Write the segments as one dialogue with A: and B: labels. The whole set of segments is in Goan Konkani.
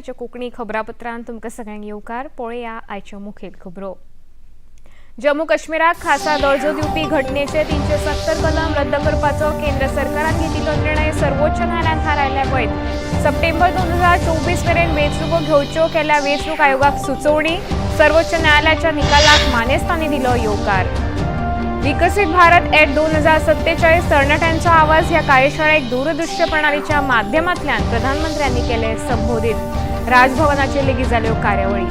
A: आयच्या कोंकणी खबरापत्रांत तुमकां सगळ्यांक येवकार. पळया आयच्यो मुखेल खबरो. जम्मू काश्मीराक खासा दर्जो दिवपी घटनेचे 370 कलम रद्द करपाचो केंद्र सरकारान घेतिल्लो निर्णय सर्वोच्च न्यायालयान थारायल्या वैध. सप्टेंबर 2024 मेरेन वेंचणुको घेवच्यो केल्या वेंचणूक आयोगाक सुचोवणी. सर्वोच्च न्यायालयाच्या निकालाक मानेस्तांनी दिलो येवकार. विकसित भारत एट 2047 तरणाट्यांचो आवाज ह्या कार्यशाळेक दूरदृश्य प्रणालीच्या माध्यमांतल्यान प्रधानमंत्र्यांनी केले संबोधित. राजभवनाचेर लेगीत जाल्यो कार्यावळी.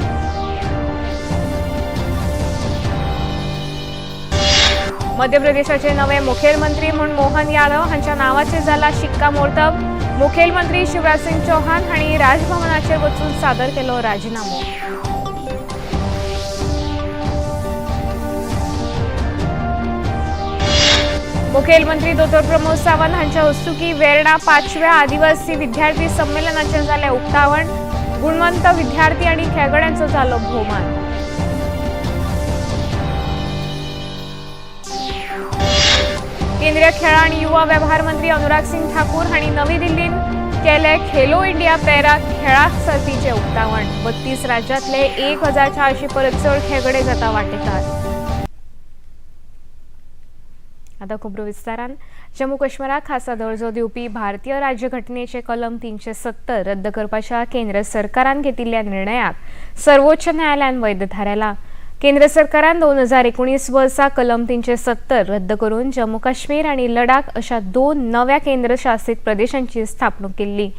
A: मध्य प्रदेशाचे नवे मुखेलमंत्री म्हूण मोहन यादव हांच्या नावाचेर जाला शिक्कामोर्तब. मुखेलमंत्री शिवराज सिंग चौहान हांणी राजभवनाचेर वचून सादर केलो राजिनामो. मुखेलमंत्री दोतोर प्रमोद सावंत हांच्या हस्तुकी वेर्णा 5व्या आदिवासी विद्यार्थी संमेलनाचें जालें उक्तावण. गुणवंत विद्यार्थी आनी खेळगड्यांचो जालो भोवमान. केंद्रीय खेळां आनी युवा वेव्हार मंत्री अनुराग सिंग ठाकूर हांणी नवी दिल्लींत केले खेलो इंडिया पॅरा खेळां सर्तीचें उक्तावण. 32 राज्यांतले 1400 परस चड खेळगडे जाता वांटेकार. आता खबरो विस्तारान. जम्मू काश्मीराक खासा दर्जो दिवपी भारतीय राज्यघटनेचे कलम 370 रद्द करपाच्या केंद्र सरकारान घेतिल्ल्या निर्णयाक सर्वोच्च न्यायालयान वैध थारायला. केंद्र सरकारान 2019 वर्सा कलम 370 रद्द करून जम्मू काश्मीर आनी लडाख अशा 2 नव्या केंद्रशासित प्रदेशांची स्थापणूक केल्ली.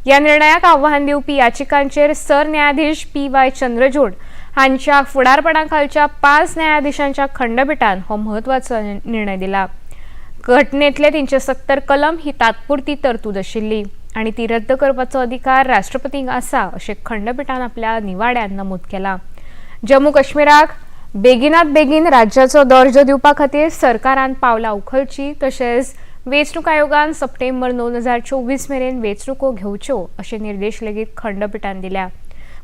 A: ह्या निर्णयाक आव्हान दिवपी याचिकांचेर सरन्यायाधीश पी.वाय. चंद्रचूड हांच्या फुडारपणाखालच्या 5 न्यायाधीशांच्या खंडपीठान हो म्हत्वाचो निर्णय दिला. घटनेतले 370 कलम ही तात्पुरती तरतूद आशिल्ली आनी ती रद्द करपाचो अधिकार राष्ट्रपतींक आसा अशें खंडपीठान आपल्या निवाड्यान नमूद केला. जम्मू काश्मीराक बेगिनात बेगीन राज्याचो दर्जो दिवपा खातीर सरकारान पावलां उखलची, तशेंच वेंचणूक आयोगान सप्टेंबर 2024 मेरेन वेंचणुको घेवच्यो अशे निर्देश लेगीत खंडपीठान दिल्या.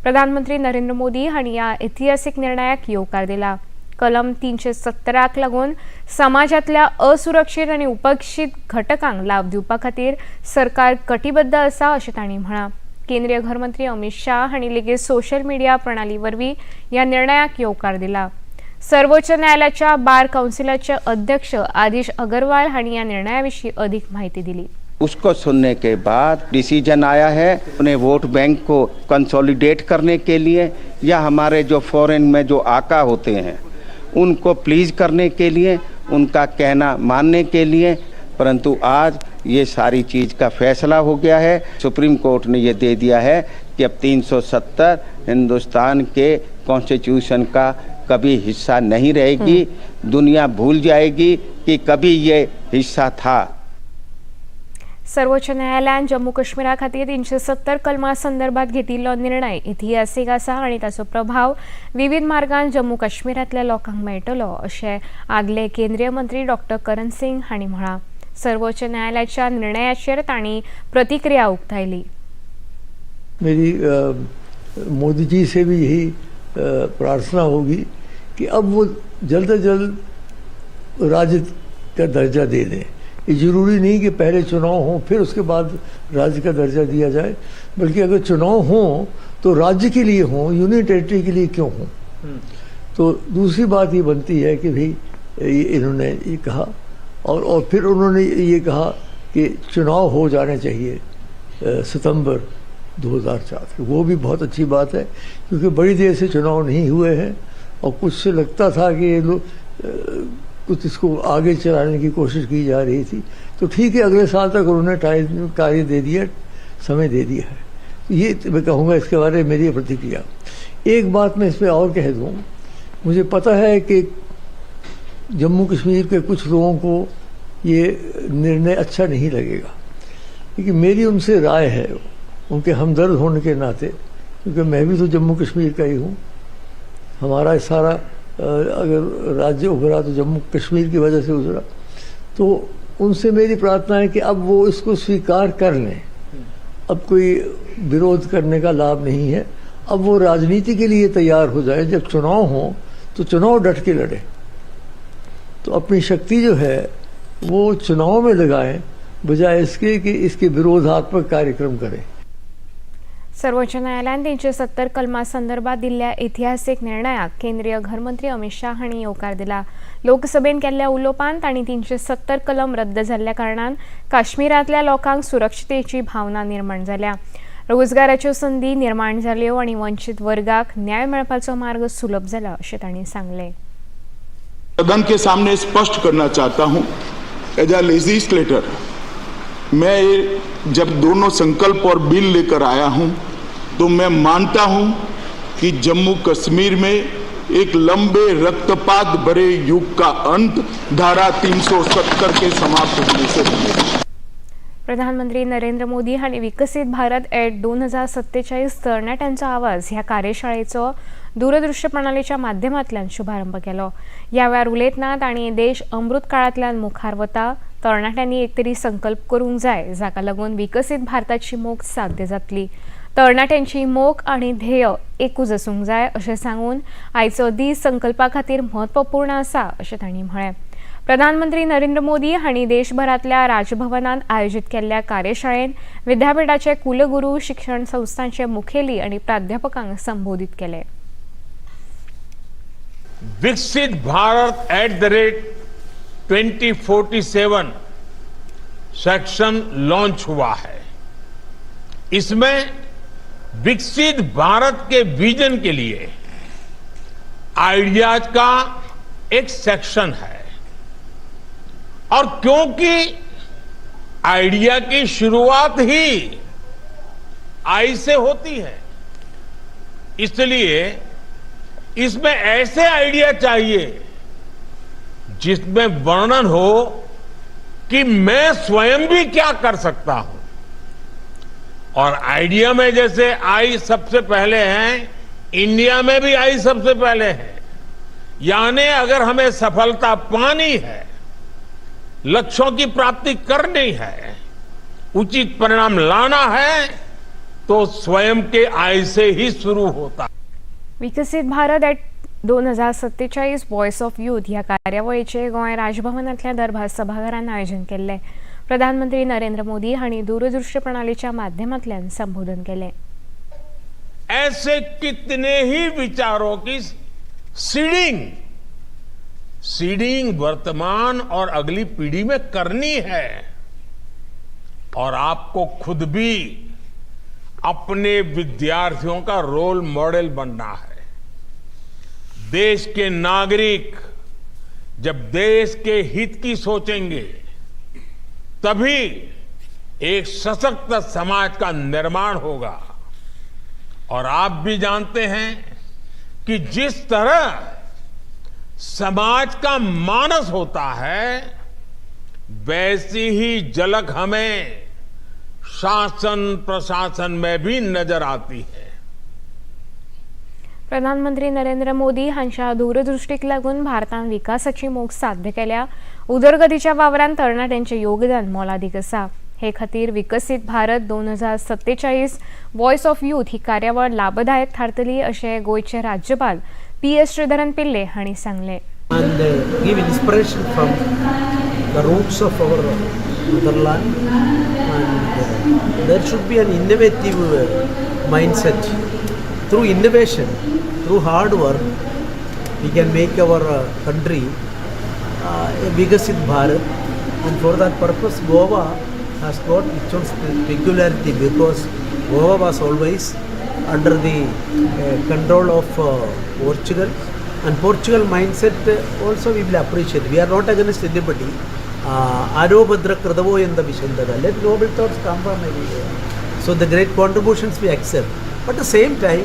A: प्रधानमंत्री नरेंद्र मोदी हांणी ह्या इतिहासीक निर्णयाक येवकार दिला. कलम 370 लागून समाजांतल्या असुरक्षीत आनी उपेक्षीत घटकांक लाभ दिवपा खातीर सरकार कटिबद्ध आसा अशें तांणी म्हळां. केंद्रीय घरमंत्री अमित शाह हांणी लेगीत सोशल मिडिया प्रणाली वरवीं ह्या निर्णयाक येवकार दिला. सर्वोच्च न्यायालयाच्या बार काउन्सिलाचे अध्यक्ष आदिश अगरवाल हांणी ह्या निर्णया विशीं अधिक माहिती दिली.
B: उसको सुनने के बाद डिसीजन आया है उन्हें वोट बैंक को कंसोलिडेट करने के लिए या हमारे जो फॉरेन में जो आका होते हैं उनको प्लीज़ करने के लिए, उनका कहना मानने के लिए। परंतु आज ये सारी चीज़ का फैसला हो गया है। सुप्रीम कोर्ट ने ये दे दिया है कि अब 370 हिंदुस्तान के कॉन्स्टिट्यूशन का कभी हिस्सा नहीं रहेगी। दुनिया भूल जाएगी कि कभी ये हिस्सा था।
A: सर्वोच्च न्यायालयान जम्मू काश्मीरा खातीर 370 कलमा संदर्भात घेतिल्लो निर्णय इतिहासीक आसा आनी ताचो प्रभाव विविध मार्गान जम्मू काश्मीरांतल्या लोकांक मेळटलो अशें आदले केंद्रीय मंत्री डॉक्टर करण सिंग हांणी म्हळां. सर्वोच्च न्यायालयाच्या निर्णयाचेर तांणी प्रतिक्रिया उक्तायली.
C: मेरी मोदी जी से भी यही प्रार्थना होगी कि अब वो जल्द से जल्द राज्य का दर्जा दे दें। ये ज़रूरी नहीं कि पहले चुनाव हो फिर उसके बाद राज्य का दर्जा दिया जाए, बल्कि अगर चुनाव हो तो राज्य के लिए हो, यूनियन टेरिटरी के लिए क्यों हो। तो दूसरी बात ये बनती है कि भाई इन्होंने ये कहा और फिर उन्होंने ये कहा कि चुनाव हो जाने चाहिए सितंबर 2004। वो भी बहुत अच्छी बात है, क्योंकि बड़ी देर से चुनाव नहीं हुए हैं और कुछ से लगता था कि ये लोग कुछ इसको आगे चलाने की कोशिश की जा रही थी। तो ठीक है, अगले साल तक उन्होंने टाइम कार्य दे दिया, समय दे दिया है। तो ये मैं कहूँगा इसके बारे में मेरी प्रतिक्रिया। एक बात मैं इसमें और कह दूँ, मुझे पता है कि जम्मू कश्मीर के कुछ लोगों को ये निर्णय अच्छा नहीं लगेगा, लेकिन मेरी उनसे राय है, उनके हमदर्द होने के नाते, क्योंकि मैं भी तो जम्मू कश्मीर का ही हूँ। हमारा सारा अगर राज्य उभरा तो जम्मू कश्मीर की वजह से उभरा। तो उनसे मेरी प्रार्थना है कि अब वो इसको स्वीकार कर लें। अब कोई विरोध करने का लाभ नहीं है। अब वो राजनीति के लिए तैयार हो जाए। जब चुनाव हो तो चुनाव डट के लड़े, तो अपनी शक्ति जो है वो चुनाव में लगाएं, बजाय इसके कि इसके विरोधात्मक कार्यक्रम करें।
A: सर्वोच्च न्यायालयान 370 कलमा संदर्भात दिल्ल्या इतिहासीक निर्णयाक केंद्रीय घरमंत्री अमित शाह हांणी येवकार दिला. लोकसभेन केल्ल्या उलोवपांत तांणी 370 कलम रद्द जाल्ल्या कारणान काश्मीरांतल्या लोकांक सुरक्षतेची भावना निर्माण जाल्या, रोजगाराच्यो संदी निर्माण जाल्यो आनी वंचीत वर्गाक न्याय मेळपाचो मार्ग सुलभ जाला अशें तांणी सांगलें.
D: सदन के सामने स्पष्ट करना चाहता हूं, एज अ लेजिस्लेटर मैं जब दोनों संकल्प और बिल लेकर आया हूं तो मैं मानता हूं कि जम्मू कश्मीर में एक लंबे रक्तपात भरे युग का अंत धारा 370 के समाप्त होने से बनेगा.
A: प्रधानमंत्री नरेंद्र मोदी हांणी विकसीत भारत एट 2047 तरणाट्यांचो आवाज ह्या कार्यशाळेचो दूरदृश्य प्रणालीच्या माध्यमांतल्यान शुभारंभ केलो. ह्या वेळार उलयतना तांणी देश अमृत काळांतल्यान मुखार वता, तरणाट्यांनी एक तरी संकल्प करूंक जाय जाका लागून विकसीत भारताची मोख साध्य जातली. तरणाट्यांची मोख आनी ध्येय एकूच आसूंक जाय अशें सांगून आयचो दीस संकल्पा खातीर म्हत्वपूर्ण आसा अशें तांणी म्हळें. प्रधानमंत्री नरेंद्र मोदी हांणी देशभरांतल्या राजभवनांत आयोजीत केल्ल्या कार्यशाळेंत विद्यापीठाचे कुलगुरू, शिक्षण संस्थांचे मुखेली आनी प्राध्यापकांक संबोधीत केले.
E: विकसित भारत @2047 सेक्शन लॉन्च हुआ है. इसमें विकसित भारत के विजन के लिए आइडियाज का एक सेक्शन है और क्योंकि आइडिया की शुरुआत ही आई से होती है, इसलिए इसमें ऐसे आइडिया चाहिए जिसमें वर्णन हो कि मैं स्वयं भी क्या कर सकता हूं. और आइडिया में जैसे आई सबसे पहले है, इंडिया में भी आई सबसे पहले है. यानी अगर हमें सफलता पानी है, लक्ष्यों की प्राप्ति करनी है, उचित परिणाम लाना है, तो स्वयं के आई से ही शुरू होता.
A: विकसीत Bharat at 2047 voice of youth ह्या कार्यावळीचें गोंय राजभवनांतल्या दरबार सभाघरान आयोजन केल्लें. प्रधानमंत्री नरेंद्र मोदी हांणी दूरदृश्य प्रणालीच्या माध्यमांतल्यान संबोधन केलें.
E: ऐसे कितने ही विचारों की सीडिंग सीडिंग वर्तमान और अगली पीढ़ी में करनी है और आपको खुद भी अपने विद्यार्थियों का रोल मॉडल बनना है. देश के नागरिक जब देश के हित की सोचेंगे, तभी एक सशक्त समाज का निर्माण होगा. और आप भी जानते हैं कि जिस तरह समाज का मानस होता है, वैसी ही झलक हमें शासन प्रशासन में भी नजर आती है.
A: प्रधानमंत्री नरेंद्र मोदी हांच्या दूरदृष्टीक लागून भारतान विकासाची मोख साध्य केल्या. उदरगतीच्या वावरान तरणाट्यांचें योगदान मोलादीक आसा. हे खातीर विकसीत भारत 2047 वॉयस ऑफ यूथ ही कार्यावळ लाभदायक थारतली अशें गोंयचे राज्यपाल पी एस श्रीधरन पिल्ले हांणी सांगलें.
F: And give inspiration from the roots of our motherland, and there should be an innovative mindset. Through innovation, through hard work, we can make our country a Vikasit Bharat. And for that purpose, Goa has got its own peculiarity, because Goa was always under the control of Portugal, and Portugal mindset also we will appreciate. We are not against anybody. Arobhadra Kradavo in the Vishandara. Let noble thoughts come from everywhere. So the great contributions we accept. But at the same time,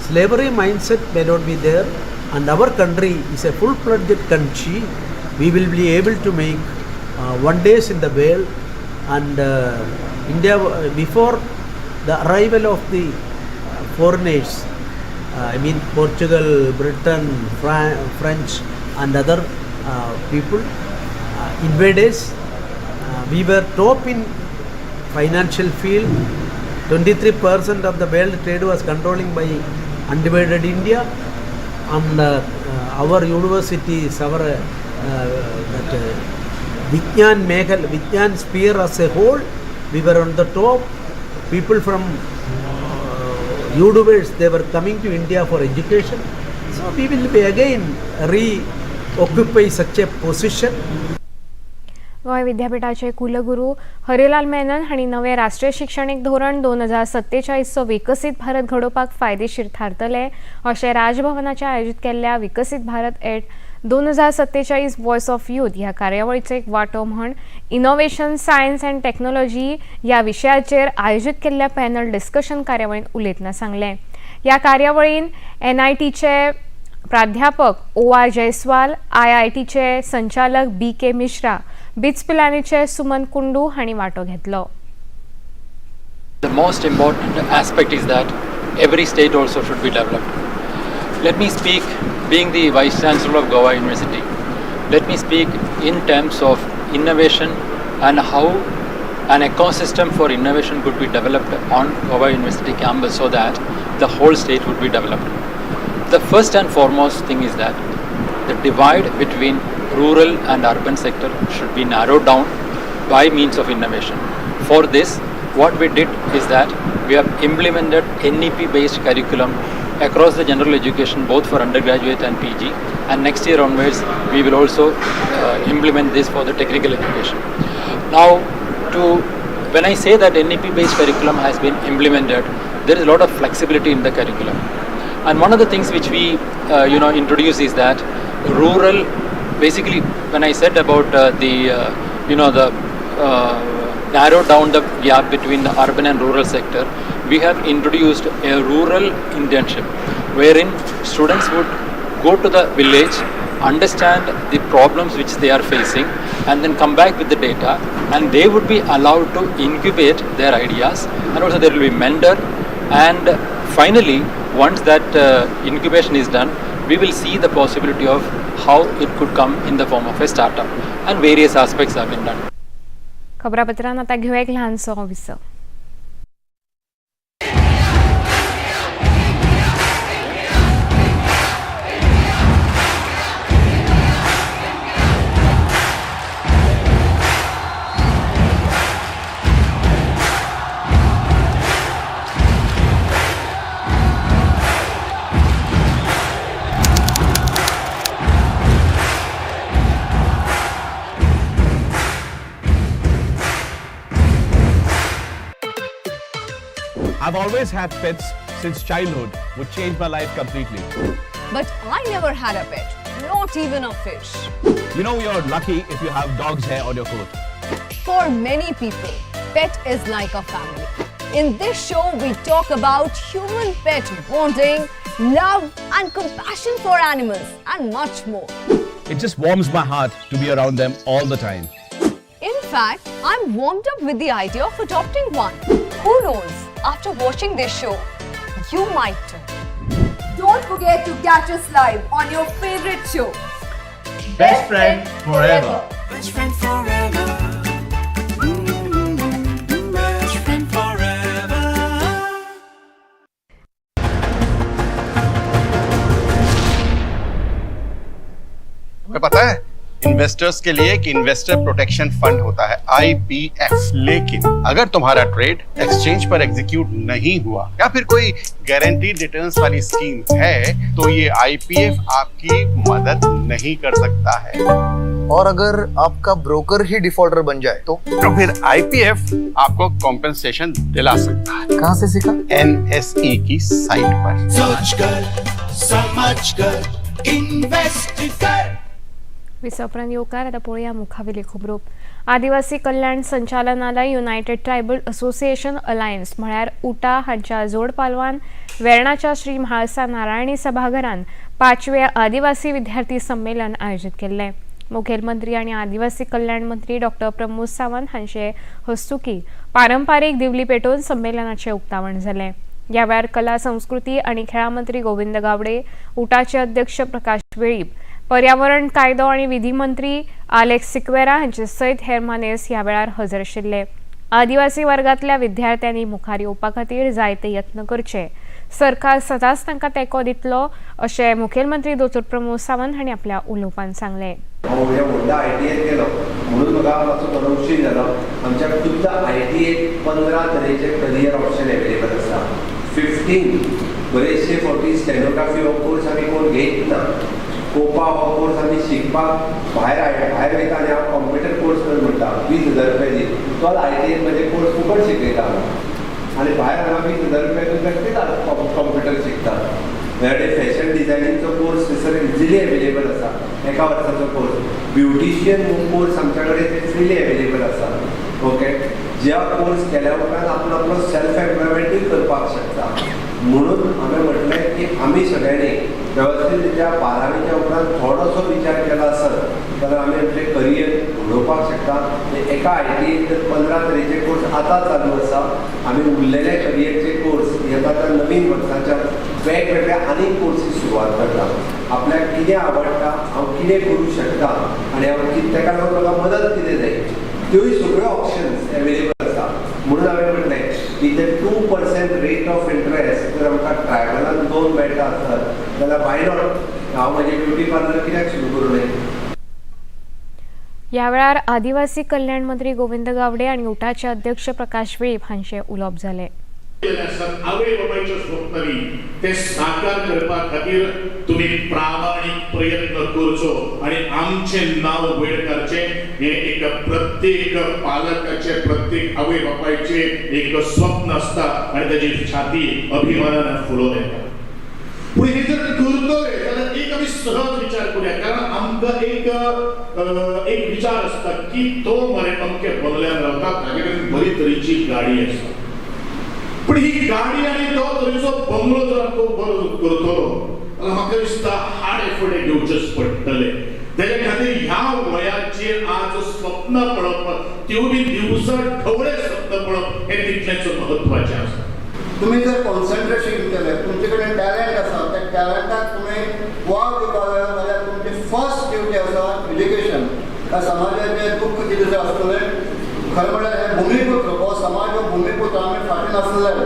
F: slavery mindset may not be there, and our country is a full-fledged country. We will be able to make wonders in the world, and India, before the arrival of the foreigners, I mean Portugal, Britain, French, and other people, invaders, we were top in financial field. 23% of the world trade was controlling by undivided India, and our universities, our that Vignan Meghal, Vignan sphere as a whole, we were on the top. People from YouTubers, they were coming to India for education. So we will be again re-occupy such a position.
A: Goa विद्यापीठाचे कुलगुरू हरिलाल मेनन हांणी नवें राष्ट्रीय शिक्षणीक धोरण 2047चो विकसीत भारत घडोवपाक फायदेशीर थारतलें अशें राजभवनाच्या आयोजीत केल्ल्या विकसीत Bharat at 2047 voice of youth ह्या कार्यावळीचो एक वांटो म्हण इनोव्हेशन सायन्स अँड टॅक्नॉलॉजी ह्या विशयाचेर आयोजीत केल्ल्या पॅनल डिस्कशन कार्यावळींत उलयतना सांगलें. ह्या कार्यावळीन एनआयटीचे प्राध्यापक ओ.आर. जयस्वाल, आयआयटीचे संचालक बी.के. मिश्रा, बिट्स पिलानीचे सुमन कुंडू हांणी वांटो घेतलो.
G: The most important aspect is that every state also should be developed. Let me speak, being the Vice Chancellor of Goa University, let me speak in terms of innovation and how an ecosystem for innovation could be developed on Goa University campus so that the whole state would be developed. The first and foremost thing is that the divide between rural and urban sector should be narrowed down by means of innovation. For this, what we did is that we have implemented NEP based curriculum across the general education, both for undergraduate and PG, and next year onwards we will also implement this for the technical education. Now, when I say that NEP based curriculum has been implemented, there is a lot of flexibility in the curriculum. And one of the things which we introduce is that rural, basically when I said about the narrow down the gap between the urban and rural sector, we have introduced a rural internship wherein students would go to the village, understand the problems which they are facing, and then come back with the data, and they would be allowed to incubate their ideas, and also there will be mentor, and finally once that incubation is done, we will see the possibility of how it could come in the form of a startup, and various aspects have been done.
A: खबरापत्रांत आतां घेवया एक ल्हानसो विसव.
H: I've always had pets since childhood, which changed my life completely.
I: But I never had a pet, not even a fish.
H: You know, you're lucky if you have dog's hair on your coat.
I: For many people, pet is like a family. In this show, we talk about human-pet bonding, love and compassion for animals, and much more.
H: It just warms my heart to be around them all the time.
I: In fact, I'm warmed up with the idea of adopting one. Who knows, after watching this show, you might too. Don't forget to catch us live on your favorite show,
H: Best Friend Forever.
J: Best friend forever. Best friend forever.
K: तुम्हें पता है इन्वेस्टर्स के लिए एक इन्वेस्टर प्रोटेक्शन फंड होता है आईपीएफ। लेकिन अगर तुम्हारा ट्रेड एक्सचेंज पर एग्जीक्यूट नहीं हुआ या फिर कोई गारंटीड रिटर्न्स वाली स्कीम है तो ये आईपीएफ आपकी मदद नहीं कर सकता है।
L: और अगर आपका ब्रोकर ही डिफॉल्टर बन जाए तो
K: फिर आईपीएफ आपको कॉम्पेंसेशन दिला सकता है।
L: कहां से सीखा?
K: एनएसई की साइट पर।
J: सोच कर, समझ कर, इन्वेस्ट कर।
A: विसव उपरांत येवकार. आतां पळोवया मुखावेली खबरो. आदिवासी कल्याण संचालनालय युनायटेड ट्रायबल असोसिएशन अलायन्स म्हळ्यार उटा हांच्या जोड पालवान वेर्णाच्या श्री म्हाळसा नारायणी सभाघरान 5वें आदिवासी विद्यार्थी संमेलन आयोजीत केल्लें. मुखेलमंत्री आनी आदिवासी कल्याण मंत्री डॉक्टर प्रमोद सावंत हांचे हस्तुकी पारंपारीक दिवली पेटोवन संमेलनाचें उक्तावण जालें. ह्या वेळार कला संस्कृती आनी खेळां मंत्री गोविंद गावडे, उटाचे अध्यक्ष प्रकाश वेळीप, पर्यावरण कायदो आनी विधी मंत्री आलेक्स सिक्वेरा हांचे सयत हेर मानेस ह्या वेळार हजर आशिल्ले. आदिवासी वर्गांतल्या विद्यार्थ्यांनी मुखार येवपा खातीर जायते यत्न करचे, सरकार सदांच तांकां तेंको दितलो अशें मुखेलमंत्री दोतोर प्रमोद सावंत हांणी आपल्या उलोवपांत सांगलें.
M: हांव ह्या व्हडल्या आयटीआयत गेलो म्हणून म्हाका मातसो बरो उशीर जालो. आमच्या खुद्द आयटीआयत 15 तरेचे करियर ऑप्शन एवेलेबल आसा. 15 बरेचशे फावटी स्टेनोग्राफी हो कोर्स आमी कोण घेयत ना. कोपा हो कोर्स आमी शिकपाक भायर भायर वयता आनी हांव कॉम्प्युटर कोर्स कर म्हणटा 20,000 रुपया दी, तो ITI म्हजे कोर्स फुकट शिकयता आनी भायर हांगा 20,000 रुपया दिवन बेश्टेच कॉम्प्युटर शिकता. म्हळ्यार फॅशन डिझायनिंगचो कोर्स थंयसर इजिली एवेलेबल आसा, एका वर्साचो कोर्स. ब्युटिशियन कोर्स आमच्या कडेन फ्रिली एवेलेबल आसा. ओके, ज्या कोर्स केल्या उपरांत आपूण आपलो सेल्फ एम्प्लॉयमेंटूय करपाक शकता. म्हणून हांवें म्हटलें की आमी सगळ्यांनी वेवस्थीत रित्या 12वीच्या उपरांत थोडोसो विचार केला आसत जाल्यार आमी आमचें करियर घडोवपाक शकता. एका ITI तर 15 तरेचे कोर्स आतां चालू आसा. आमी उरलेले करियरचे कोर्स येता त्या नवीन वर्साच्या वेगवेगळ्या आनीक कोर्सीस सुरवात करता. आपल्याक कितें आवडटा, हांव कितें करूं शकता आनी हांव ताका लागून म्हाका मदत कितें जाय, त्योय सगळ्यो ऑप्शन्स एवेलेबल आसा. म्हणून हांवें म्हटलें की ते 2% रेट ऑफ इंट्रस्ट जर आमकां ट्रायबलान लोन मेळटा आसत जाल्यार why not हांव म्हजें ब्युटी पार्लर कित्याक सुरू करूं नये.
A: ह्या वेळार आदिवासी कल्याण मंत्री गोविंद गावडे आनी उटाचे अध्यक्ष प्रकाश वेळीप हांचे उलोवप जालें.
N: आवय बापायचे स्वप्न ते साकार करपा खातीर तुमी प्रामाणीक प्रयत्न करचो आनी आमचें नांव वयर काडचें हें एक प्रत्येक पालकाचें, प्रत्येक आवय बापायचें एक स्वप्न आसता आनी ताची छाती अभिमानान फुलोवन येता. पूण हे जर करतले जाल्यार एक आमी सहज विचार करुया, कारण आमकां एक एक विचार आसता की तो मरे अमके बंगल्यान रावता, ताजे कडेन बरी तरेची गाडी आसा. पूण ही गाडी आनी तो तरेचो बंगलो जर आमकां बरो करतलो जाल्यार म्हाका दिसता हाड एफर्ट घेवचेच पडटले. तेजे खातीर ह्या वयाचेर आज स्वप्न पळोवप, त्यो बी दिवसा ढवळे स्वप्न पळोवप हें तितलेंच म्हत्वाचें आसा.
O: तुमी जर कॉन्सन्ट्रेशन केलें, तुमचे कडेन टॅलंट आसा, त्या टॅलंटाक तुमी वाव दिवपाक जाय जाल्यार तुमची फर्स्ट ड्युटी आसा एज्युकेशन. ह्या समाजाचें दुख्ख कितें जर आसतलें, खरें म्हळ्यार हें भुमिपुत्र हो समाज हो भुमिपुत्र आमी फाटीं नासलेले,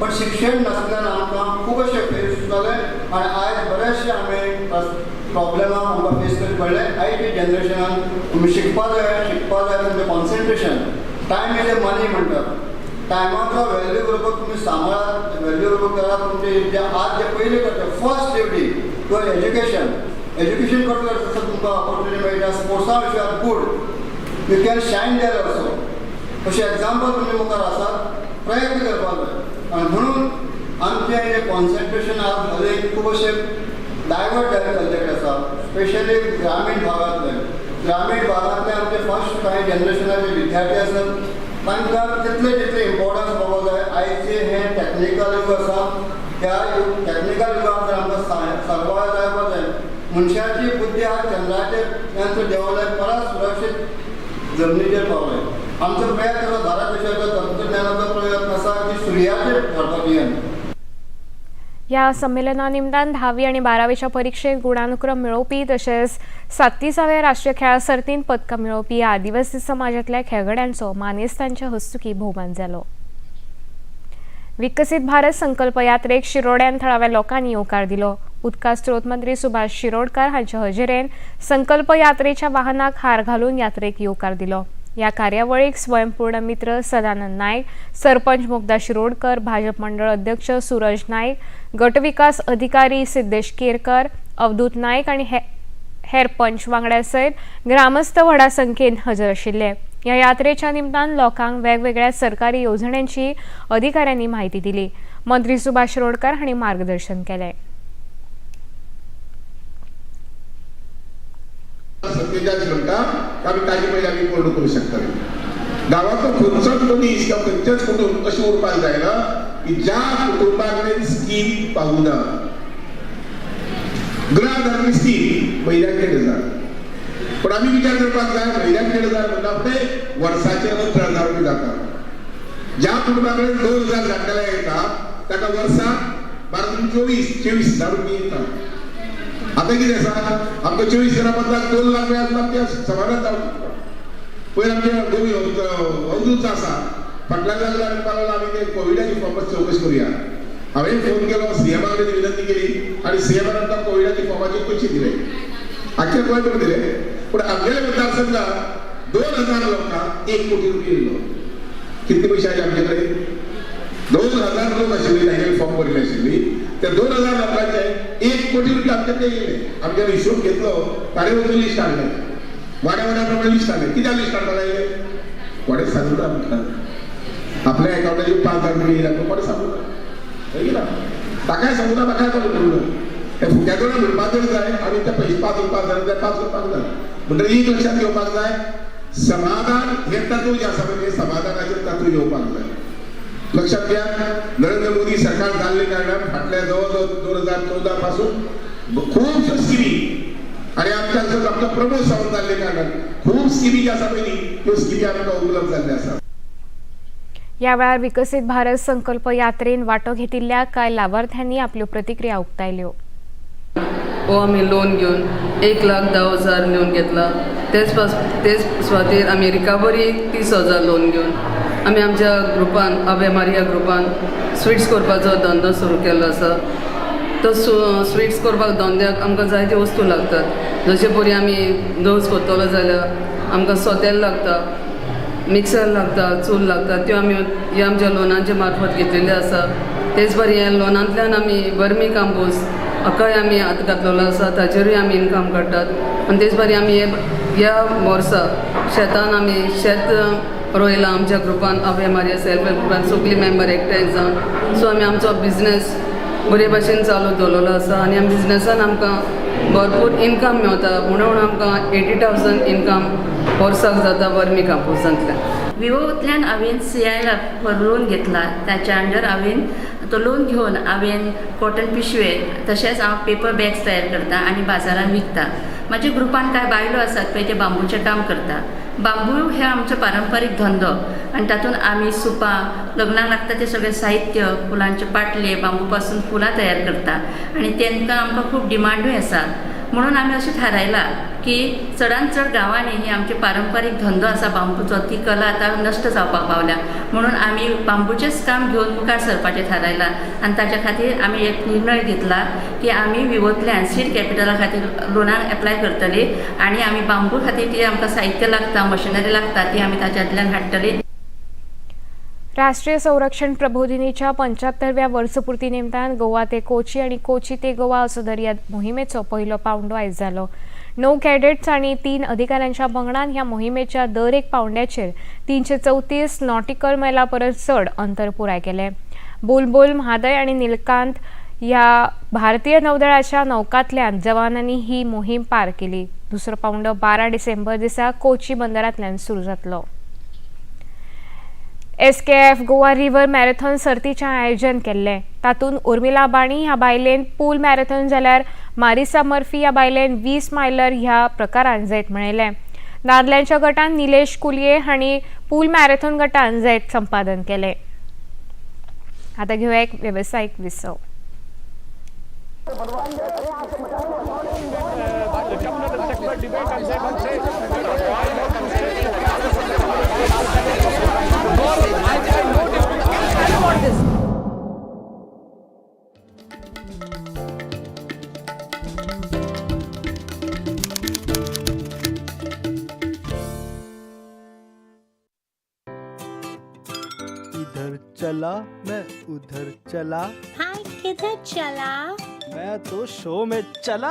O: पण शिक्षण नासल्यान आमकां खूब अशें फेस जालें आनी आयज बरेचशे आमी प्रॉब्लेमां आमकां फेस करचे पडले. आयच्या जनरेशनान तुमी शिकपा जाय, शिकपा जाय तुमचें concentration. Time is a money म्हणटात, टायमाचो व्हॅल्यू बरोबर तुमी सांबाळात, व्हॅल्यू बरोबर करात. तुमचे जे आज जे पयलीं करता फर्स्ट ड्युटी तो एज्युकेशन. एज्युकेशन करता तसो तुमकां ऑपॉर्च्युनिटी मेळटा. स्पोर्ट्सा विशयात good, you can shine there also. अशें एग्जाम्पल तुमचे मुखार आसात, प्रयत्न करपाक जाय. आनी म्हणून आमचें जें कॉन्सन्ट्रेशन आज हालीं खूब अशें डायवर्ट जायत चल्लेलें आसा, स्पेशली ग्रामीण भागांतले. ग्रामीण भागांतले आमचे फर्स्ट कांय जनरेशनाचे विद्यार्थी आसात, तांकां तितले जितले इम्पॉर्टन्स पावपाक जाय. आयचे हें टॅक्निकल युग आसा, त्या टॅक्निकल युगांत जर आमकां सर्वायव जावपाक जाय, मनशाची बुद्धी आज चंद्राचेर यंत्र देंवले, परत सुरक्षीत जमनीचेर पावले. आमचो प्रयत्न आसा, भारत देशाचो तंत्रज्ञानाचो प्रयत्न आसा की सुर्याचेर धाडपाची यंत्र.
A: ह्या संमेलना निमतान 10वी आनी 12वीच्या परिक्षेत गुणानुक्रम मेळोवपी तशेंच 37व्या राष्ट्रीय खेळां सर्तींत पदकां मेळोवपी आदिवासी समाजांतल्या खेळगड्यांचो मानेस्तांच्या हस्तुकीं भोवमान जालो. विकसीत भारत संकल्प यात्रेक शिरोड्यान थळाव्या लोकांनी येवकार दिलो. उदका स्रोत मंत्री सुभाष शिरोडकर हांच्या हजेरेन संकल्प यात्रेच्या वाहनाक हार घालून यात्रेक येवकार दिलो. ह्या कार्यावळीक स्वयंपूर्ण मित्र सदानंद नायक, सरपंच मुग्धा शिरोडकर, भाजप मंडळ अध्यक्ष सूरज नायक, गटविकास अधिकारी सिद्धेश केरकर, अवधूत नायक आनी हेर पंच वांगड्या सयत ग्रामस्थ व्हडा संख्येन हजर आशिल्ले. ह्या यात्रेच्या निमतान लोकांक वेगवेगळ्या सरकारी येवजण्यांची अधिकाऱ्यांनी म्हायती दिली. मंत्री सुभाष शिरोडकर हांणी मार्गदर्शन केलें.
P: 47 म्हणटा आमी ताजे पयलीं आमी पूर्ण करूं शकतले. गांवांतलो खंयचोच मनीस किंवा खंयचेच कुटूंब अशें उरपाक जायना की ज्या कुटुंबा कडेन स्कीम पावना. गृह स्कीम म्हयन्याक 1,500, पण आमी विचार करपाक जाय म्हयन्याक 1,500 म्हणटा फुडें वर्साचे 18,000 रुपया जाता. ज्या कुटुंबा कडेन 2,000 धाडटले येता ताका वर्साक 12 24 24,000 रुपया येता. आतां कितें आसा, आमकां 24,000 बदलाक 2 लाख मेळत आमच्या समाधान जावंक शकता. पयर आमचे गोवी अवधूत आसा फाटल्यान लागला आनी म्हणपाक लागलो आमी ते कोविडाची फॉर्माची चवकशी करुया. हांवें फोन केलो, सीएमा कडेन विनंती केली आनी सीएमान आमकां कोविडाची फॉर्माचे पयशे दिले, आख्खे गोंयभर दिले. पूण आमगेल्या मतदारसंघात 2,000 लोकांक 1 कोटी रुपया येयलो. कितले पयशे आयले आमचे कडेन? 2000 लोक आशिल्ले तांगेले फॉर्म भरले आशिल्ली, त्या 2000 लोकांचे 1 कोटी रुपया आमच्याकडे येयले. आमच्याकडे हिशोब घेतलो, ताणें वचून लिस्ट हाडलें, वाड्या वाड्या प्रमाणे लिस्ट हाडलें. कित्याक लिस्ट हाडपाक लागले कोणें सांगूना आमकां. आपल्या एकावंटाचेर 5000 रुपया येयला कोणें सांगूना, हय ना, ताकाय सांगूना, म्हाकाय कोणें करूं ना. हे फुक्या कडेन म्हणपाक जर जाय आमी ते पयशे 5 रुपया जाय ते 5 रुपयाक जाय. म्हणटकीर एक लक्षात घेवपाक जाय, समाधान हे तत्व जें आसा पळय, समाधानाचें तत्व येवपाक जाय. लक्षात घ्या, नरेंद्र मोदी सरकार जाल्ले कारणान फाटल्या जवळ जवळ 2014 पासून खुबश्यो स्किमी आनी आमच्या आमकां प्रमोद सावंत जाल्ले कारणान खूब स्किमी ज्यो आसा पळय न्ही, त्यो स्किमी आमकां उपलब्ध जाल्ल्यो आसा.
A: ह्या वेळार विकसीत भारत संकल्प यात्रेन वांटो घेतिल्ल्या कांय लावार्थ्यांनी आपल्यो प्रतिक्रिया उक्तायल्यो.
Q: हो आमी लोन घेवन 1,10,000 लोन घेतला. तेच सुवातेर आमी रिकवरी 30,000 लोन घेवन आमी आमच्या ग्रुपान आवे मारिया ग्रुपान स्विट्स करपाचो धंदो सुरू केल्लो आसा. तो स्विट्स करपाक धंद्याक आमकां जायत्यो वस्तू लागतात, जशे परी आमी दोस करतलो जाल्यार आमकां सोतेल लागता, मिक्सर लागता, चूल लागता, त्यो आमी ह्या आमच्या लोनाचे मार्फत घेतलेल्यो आसा. तेच परी ह्या लोनांतल्यान आमी वर्मी कंपोस्ट हाकाय आमी हात घातलेलो आसा, ताचेरूय आमी इनकम काडटात. आनी तेच परी आमी ह्या वर्सा शेतान आमी शेत रोयलां आमच्या ग्रुपान, आवे मारिया सेल्फ हेल्प ग्रुपान सगळीं मेंबर एकठांय जावन. सो आमी आमचो बिजनेस बरे भाशेन चालू दवरलेलो आसा आनी ह्या बिजनेसान आमकां भरपूर इनकम मेवता, म्हणून आमकां 80,000 इनकम वर्साक जाता वर्मी कंपोस्टांतल्यान.
R: विवोतल्यान हांवें CIF loan घेतला, ताच्या अंडर हांवें तो लोन घेवन हांवें कॉटन पिशवे तशेंच हांव पेपर बॅग्स तयार करता आनी बाजारान विकता. म्हाज्या ग्रुपान कांय बायलो आसात पळय, ते बांबूचें काम करता. बांबू हे आमचो पारंपारीक धंदो आनी तातूंत आमी सुपां, लग्नाक लागता तें सगळें साहित्य, फुलांचे पाटले, बांबू पासून फुलां तयार करता आनी तांकां आमकां खूब डिमांडूय आसा. म्हणून आमी अशें थारायलां की चडान चड गांवांनी ही आमचे पारंपारीक धंदो आसा बांबूचो, ती कला आतां नश्ट जावपाक पावल्या. म्हणून आमी बांबूचेंच काम घेवन मुखार सरपाचें थारायलां आनी ताच्या खातीर आमी एक निर्णय घेतला की आमी विवोंतल्यान सीड कॅपिटला खातीर लोनाक एप्लाय करतली आनी आमी बांबू खातीर कितें आमकां साहित्य लागता, मशिनरी लागता, ती आमी ताच्यांतल्यान हाडटली.
A: राष्ट्रीय संरक्षण प्रबोधिनीच्या 75व्या वर्सपूर्ती निमतान गोवा ते कोची आणि कोची ते गोवा असो दर्या मोहिमेचो पहिलो पावंडो आयज जालो. 9 कॅडेट्स आणि 3 अधिकाऱ्यांच्या पंगडान ह्या मोहिमेच्या दर एक पावंड्याचेर 334 नॉटिकल मैला परस चड अंतर पुराय केलें. बुलबुल, म्हादय आणि नीलकांत ह्या भारतीय नौदळाच्या नौकांतल्यान जवानांनी ही मोहीम पार केली. दुसरो पावंडो 12 डिसेंबर दिसा कोची बंदरांतल्यान सुरू जातलो. SKF Goa river marathon सर्तीचें आयोजन केल्लें. तातूंत उर्मिला बाणी ह्या बायलेन पूल मॅरेथॉन जाल्यार मारिसा मर्फी ह्या बायलेन 20 मायलर ह्या प्रकारान जैत मेळयलें. दादल्यांच्या गटान निलेश कुलये हांणी पूल मॅरेथॉन गटान जैत संपादन केलें. आतां घेवया एक वेवसायीक विसव.
S: इधर चला मैं उधर चला,
T: हाय किधर चला?
S: मैं तो शो में चला।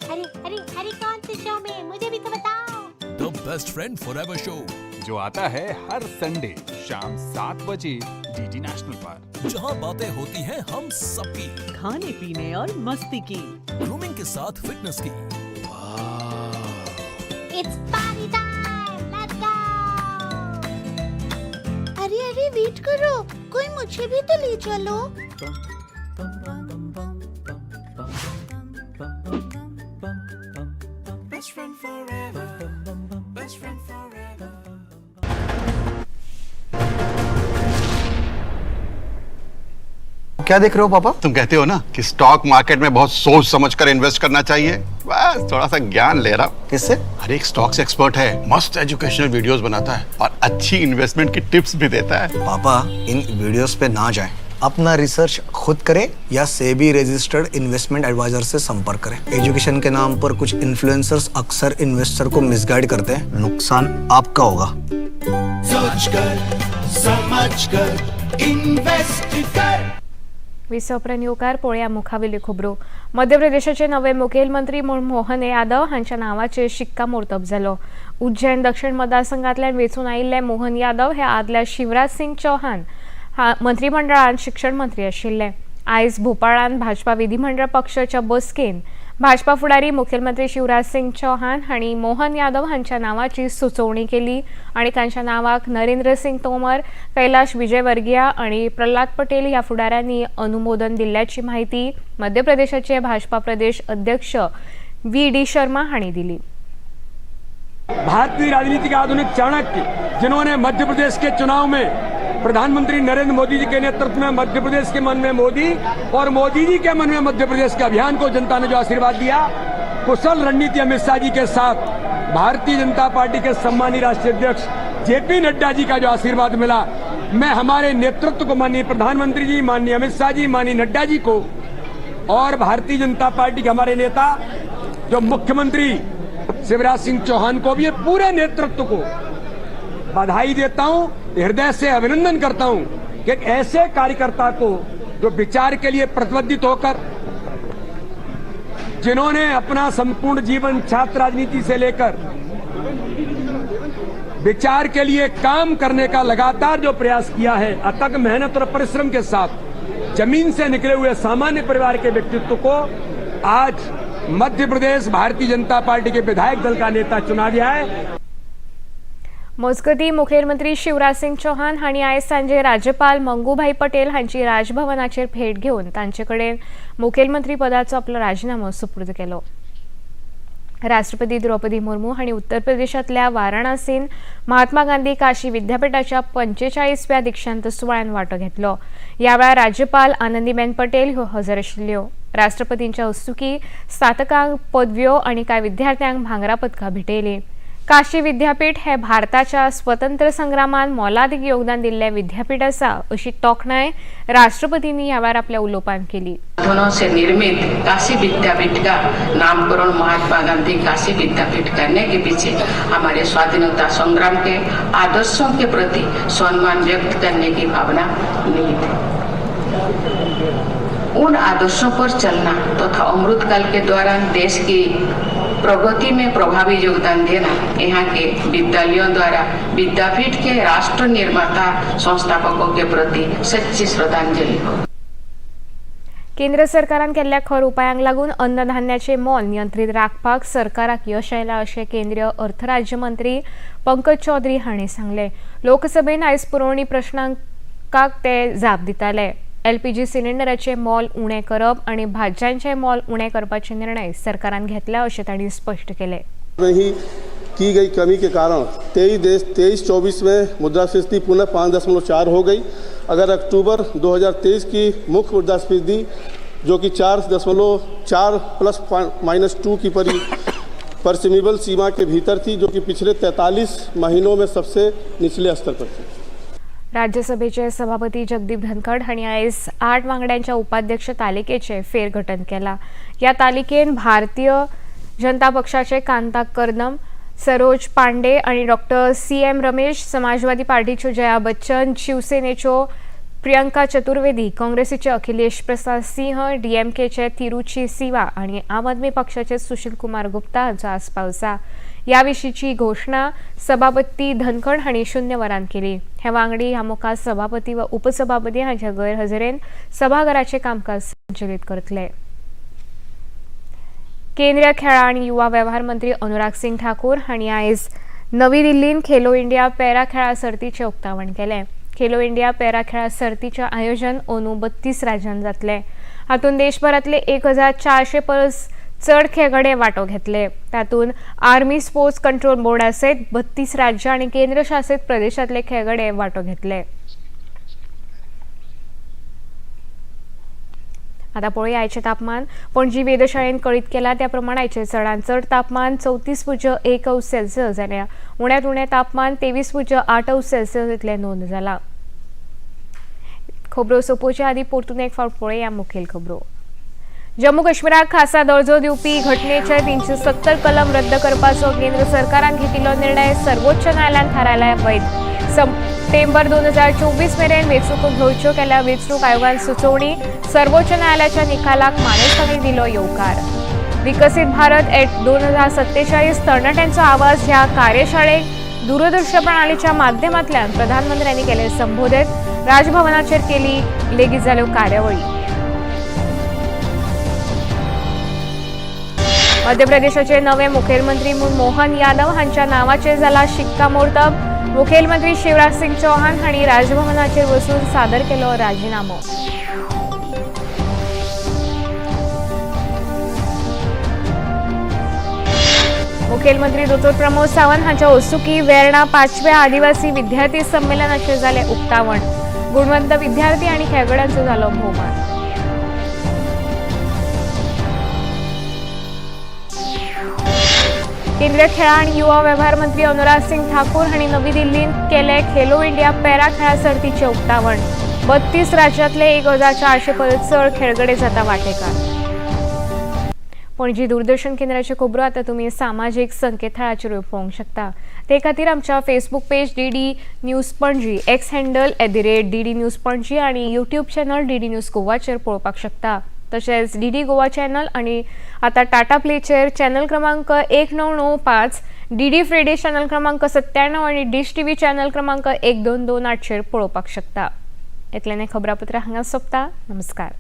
T: अरे अरे अरे कौन से शो में, मुझे भी तो बताओ।
U: The best friend forever show
V: जो आता है हर संडे शाम 7 बजे डीडी नेशनल पर,
U: जहां बातें होती हैं हम सबकी,
W: खाने पीने और मस्ती की,
U: ग्रूमिंग के साथ फिटनेस की।
T: It's party time, let's go. अरे अरे वेट करो, कोई मुझे भी तो ले चलो।
J: Best friend forever. Best friend forever.
L: क्या देख रहे हो पापा?
K: तुम कहते हो ना कि स्टॉक मार्केट में बहुत सोच समझ कर इन्वेस्ट करना चाहिए, बस थोड़ा सा ज्ञान ले रहा हूँ।
L: किससे?
K: अरे एक स्टॉक्स एक्सपर्ट है, मस्त एजुकेशनल वीडियोस बनाता है और अच्छी इन्वेस्टमेंट की टिप्स भी देता है।
L: पापा इन वीडियोस पे ना जाएं, अपना रिसर्च खुद करें या सेबी रजिस्टर्ड इन्वेस्टमेंट एडवाइजर से संपर्क करें। एजुकेशन के नाम पर कुछ इन्फ्लुएंसर्स अक्सर इन्वेस्टर को मिसगाइड करते हैं, नुकसान आपका होगा।
J: सोच कर, समझ कर, इन्वेस्ट कर.
A: विसवप्रन येवकार. पळोवया मुखावेल्यो खबरो. मध्य प्रदेशाचे नवे मुखेलमंत्री म्हूण मोहन यादव हांच्या नांवाचेर शिक्कामोर्तब जालो. उज्जैन दक्षिण मतदारसंघांतल्यान वेंचून आयिल्ले मोहन यादव हे आदल्या शिवराज सिंग चौहान मंत्रिमंडळांत शिक्षण मंत्री आशिल्ले. आयज भोपाळांत भाजपा विधिमंडळ पक्षाच्या बसकेन भाजपा फुडारी मुखेलमंत्री शिवराज सिंग चौहान हांणी मोहन यादव हांच्या नांवाची सुचोवणी केली आनी तांच्या नांवाक नरेंद्र सिंग तोमर, कैलाश विजयवर्गीय आनी प्रल्हाद पटेल ह्या फुडाऱ्यांनी अनुमोदन दिल्ल्याची माहिती मध्य प्रदेशाचे भाजपा प्रदेश अध्यक्ष व्ही.डी. शर्मा हांणी दिली.
B: भारतीय राजनीति के आधुनिक चाणक्य, जिन्होंने मध्य प्रदेश के चुनाव में प्रधानमंत्री नरेंद्र मोदी जी के नेतृत्व में मध्य प्रदेश के मन में मोदी और मोदी जी के मन में मध्य प्रदेश के अभियान को जनता ने जो आशीर्वाद दिया, कुशल रणनीति अमित शाह जी के साथ भारतीय जनता पार्टी के सम्मानीय राष्ट्रीय अध्यक्ष जेपी नड्डा जी का जो आशीर्वाद मिला, मैं हमारे नेतृत्व को, माननीय प्रधानमंत्री जी, माननीय अमित शाह जी, माननीय नड्डा जी को और भारतीय जनता पार्टी के हमारे नेता जो मुख्यमंत्री शिवराज सिंह चौहान को भी, पूरे नेतृत्व को बधाई देता हूं, हृदय से अभिनंदन करता हूं कि एक ऐसे कार्यकर्ता को जो विचार के लिए प्रतिबद्धित होकर, जिन्होंने अपना संपूर्ण जीवन छात्र राजनीति से लेकर विचार के लिए काम करने का लगातार जो प्रयास किया है, अथक मेहनत और परिश्रम के साथ जमीन से निकले हुए सामान्य परिवार के व्यक्तित्व को आज मध्य प्रदेश भारतीय जनता पार्टी के विधायक दल का नेता चुना गया है.
A: मजगतीं, मुखेलमंत्री शिवराज सिंग चौहान हांणी आयज सांजे राज्यपाल मंगुभाई पटेल हांची राजभवनाचेर भेट घेवन तांचे कडेन मुखेलमंत्री पदाचो आपलो राजिनामो सुपूर्द केलो. राष्ट्रपती द्रौपदी मुर्मू हांणी उत्तर प्रदेशांतल्या वाराणसीन महात्मा गांधी काशी विद्यापीठाच्या 45व्या दीक्षांत सुवाळ्यान वांटो घेतलो. ह्या वेळार राज्यपाल आनंदीबेन पटेल ह्यो हजर आशिल्ल्यो. राष्ट्रपतींच्या हस्तुकी स्नातकांक पदव्यो आनी कांय विद्यार्थ्यांक भांगरा पदकां भेटयलीं. काशी विद्यापीठ हे भारताच्या स्वतंत्र संग्रामात मोलादीक योगदान दिल्लें विद्यापीठ आसा अशी तोखणाय राष्ट्रपतींनी ह्या वेळार आपल्या उलोवपांत केली.
C: धनों से निर्मित काशी विद्यापीठ का नामकरण महात्मा गांधी काशी विद्यापीठ करने के पीछे हमारे स्वाधीनता संग्राम के आदर्शों के प्रति सम्मान व्यक्त करने की भावना निहित है. उन आदर्शों पर चलना तथा अमृतकाल के दौरान देश की प्रगति में प्रभावी योगदान देना यहाँ के विद्यालयों द्वारा विद्यापीठ के राष्ट्र निर्माता संस्थापकों के प्रति सच्ची श्रद्धांजलि हो.
A: केंद्र सरकारान केल्ल्या खर उपायांक लागून अन्नधान्याचे मोल नियंत्रीत राखपाक सरकाराक यश आयलां अशें केंद्रीय अर्थ राज्यमंत्री पंकज चौधरी हांणी सांगलें. लोकसभेन आयज पुरवणी प्रश्नांकाक ते जाप दिताले. एलपीजी सिलिंडराचे मोल उणें करप आनी भाजयांचे मोल उणें करपाचे निर्णय सरकारान घेतला अशें तांणी स्पश्ट केलें.
D: में ही की गई कमी के कारण 23-24 में मुद्रास्फीति पुनः 5.4 हो गई. अगर अक्टूबर 2023 की मुख्य मुद्रास्फीति, जो कि 4.4 ±2 की परमिसिबल सीमा के भीतर थी, जो कि पिछले 43 महीनों में सबसे निचले स्तर पर थी.
A: राज्यसभेचे सभापती जगदीप धनखड हांणी आयज 8 वांगड्यांच्या उपाध्यक्ष तालिकेचे फेरघटन केला. ह्या तालिकेन भारतीय जनता पक्षाचे कांता कर्दम, सरोज पांडे आनी डॉक्टर सी.एम. रमेश, समाजवादी पार्टीच्यो जया बच्चन, शिवसेनेच्यो प्रियंका चतुर्वेदी, काँग्रेसीचे अखिलेश प्रसाद सिंह, डीएमकेचे तिरुची सिवा आनी आम आदमी पक्षाचे सुशील कुमार गुप्ता हांचो आस्पाव आसा. ह्या विशींची घोशणा सभापती धनखड हांणी शून्य वरान केली. हे वांगडी ह्या मुखार सभापती व उपसभापती हांच्या गैरहजेरेन सभाघराचें कामकाज संचलीत करतले. केंद्रीय खेळां आनी युवा वेव्हार मंत्री अनुराग सिंग ठाकूर हांणी आयज नवी दिल्लीन खेलो इंडिया पॅरा खेळां सर्तीचें उक्तावण केलें. खेलो इंडिया पॅरा खेळां सर्तीचें आयोजन अंदू 32 राज्यांत जातलें. हातूंत देशभरांतले 1400 परस चड खेळगडे वांटो घेतले. तातूंत आर्मी स्पोर्ट्स कंट्रोल बोर्डा सयत 32 राज्यां आनी केंद्रशासीत प्रदेशांतले खेळगडे वांटो घेतले. आता पळोवया आयचें तापमान. पणजी वेधशाळेन कळीत केला त्या प्रमाण आयचें चडांत चड तापमान 34.1 अंश सेल्सियस जाल्यार उण्यांत उणें तापमान 23.8 अंश सेल्सियस इतलें नोंद जालां. खबरो सोंपोवचे आदीं परतून एक फावट पळोवया मुखेल खबरो. जम्मू काश्मीराक खासा दर्जो दिवपी घटनेचे 370 कलम रद्द करपाचो केंद्र सरकारान घेतिल्लो निर्णय सर्वोच्च न्यायालयान थारायला वैध. सप्टेंबर 2024 मेरेन वेंचणुको घेवच्यो केल्या वेंचणूक आयोगान सुचोवणी. सर्वोच्च न्यायालयाच्या निकालाक मानेस्तांनी दिलो येवकार. विकसित भारत एट 2047 तरणाट्यांचो आवाज ह्या कार्यशाळेक दूरदृश्य प्रणालीच्या माध्यमांतल्यान प्रधानमंत्र्यांनी केले संबोधित. राजभवनाचेर केली लेगीत जाल्यो कार्यावळी. मध्य प्रदेशाचे नवे मुखेलमंत्री म्हूण मोहन यादव हांच्या नावाचेर जाला शिक्कामोर्तब. मुखेलमंत्री शिवराज सिंग चौहान हांणी राजभवनाचेर वचून सादर केलो राजीनामो. मुखेलमंत्री दोतोर प्रमोद सावंत हांच्या हस्तुकीं वेर्णा 5व्या आदिवासी विद्यार्थी संमेलनाचेर जालें उक्तावण. गुणवंत विद्यार्थी आनी खेळगड्यांचो जालो भोवमान. केंद्रीय खेळां आनी युवा वेव्हार मंत्री अनुराग सिंग ठाकूर हांणी नवी दिल्लींत केले खेलो इंडिया पॅरा खेळां सर्तीचें उक्तावण. 32 राज्यांतले 1400 परस चड खेळगडे जाता वांटेकार. पणजी दूरदर्शन केंद्राच्यो खबरो आतां तुमी सामाजीक संकेतथळाचेरूय पळोवंक शकता. ते खातीर आमच्या Facebook page DD news Panaji, X handle @DD news Panaji आनी यूट्यूब चॅनल DD news गोवाचेर पळोवपाक शकता. तशेंच DD Goa channel आनी आतां टाटा प्लेचेर चॅनल क्रमांक 1995, DD फ्री डीश चॅनल क्रमांक 97 आनी डिश TV channel क्रमांक 1228चेर पळोवपाक शकता. इतल्यान खबरापत्र हांगा सोंपता. नमस्कार.